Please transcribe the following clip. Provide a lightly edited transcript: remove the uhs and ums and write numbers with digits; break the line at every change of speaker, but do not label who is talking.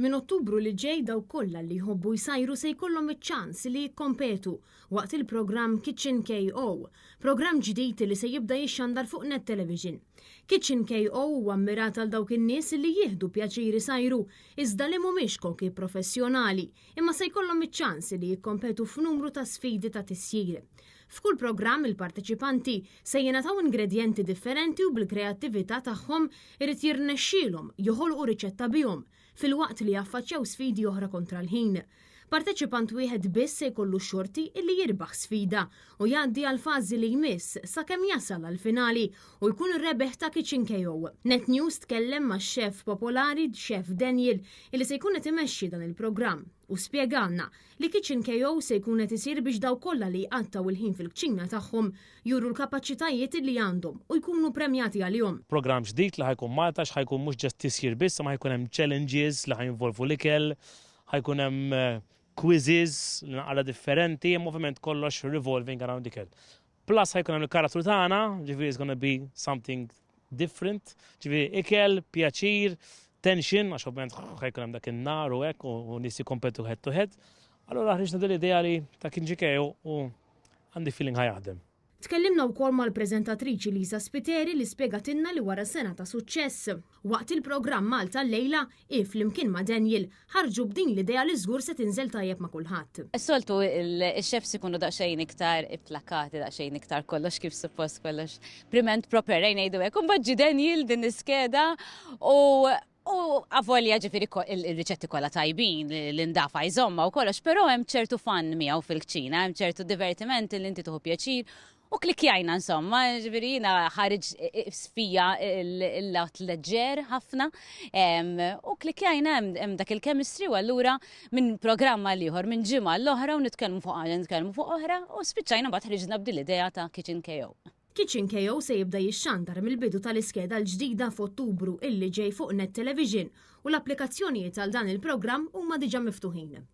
Minn Ottubru li ġej dawk kollha li jħobbu jsajru se jkollhom iċ-ċans li jikkompetu waqt il-programm Kitchen KO, programm ġdid li se jibda jixxandar fuq Net Television. Kitchen KO huwa mmirat għal dawk in-nies li jieħdu pjaċir isajru iżda li mhumiex koki professjonali imma se jkollhom iċ-ċans li jikkompetu f'numru ta' sfidi ta' tisjir. F'kull programm il-parteċipanti se jingħataw ingredjenti differenti u bil-kreattività tagħhom irid jirnexxielhom joħolqu riċetta bihom filwaqt li jaffaċċjaw sfidi oħra kontra l-ħin. Parteċipant wieħed biss se jkollu x-xorti illi jirbaħ sfida u jgħaddi għall-fażi li jmiss sakemm jasal għall-finali u jkun ir-rebeħ ta' Kitchen KO. Net News tkellem max-chef popolari Chef Daniel illi se jkun qed imexxi dan il-programm u spjegalna li Kitchen KO se jkun qed isir biex dawk kollha li jqattgħu il-ħin fil-kċina tagħhom juru l-kapaċitajiet li għandhom u jkunu premjati għalihom.
Programm ġdid li ħa jkun Malta x'ħa jkun mhux just tisjir biss imma ħa jkun hemm challenges li ħa jinvolvu l-ikel, ħa jkun hemm quizzes li naqra differenti, imma ovvjament kollox revolving around ikel. Plus ħa jkun hemm il-karattru tagħna, ġifieri it's gonna be something different, ġifieri ikel, pjaċir, tension, għax ovvjament ħa jkun hemm dak in-nar u hekk u nies jikkompetu head to head. Allura ħriġna din l-idea li ta' Kitchen KO u għandi feeling ħa jaħdem.
Tkellimna wkoll mal-preżentatriċi Lisa Spiteri li spjegatilna li wara sena ta' suċċess waqt il-programm Malta Llejla hi flimkien ma' Daniel ħarġu b'din l-idea li żgur se tinżel tajjeb ma' kulħadd.
Is-soltu il-chefs ikunu daqsxejn iktar ipplakati, daqsxejn iktar kollox kif suppost kollox prim and proper ngħidu hekk. Imbagħad ġie Daniel din iskeda u U avolja ġifieri il-riċetti kollha tajbin, l-indafa jżomma u kollox, però hemm ċertu fun miegħu fil-kċina, hemm ċertu divertiment li inti tieħu pjaċir u klikjajna insomma, ġifieri jiena ħareġ fija il-lat leġġer ħafna u klikjajna hemm dak il-chemistry u allura minn programm għal ieħor, minn ġimgħa l-oħra u nitkellmu fuq ħaġa, nitkellmu fuq oħra u spiċċajna mbagħad ħriġna b'din l-idea ta' Kitchen KO.
Kitchen KO se jibda jixxandar mill-bidu tal-iskeda l-ġdida f'Ottubru illi ġej fuq Net Television u l-applikazzjonijiet għal dan il-programm huma diġà miftuħin.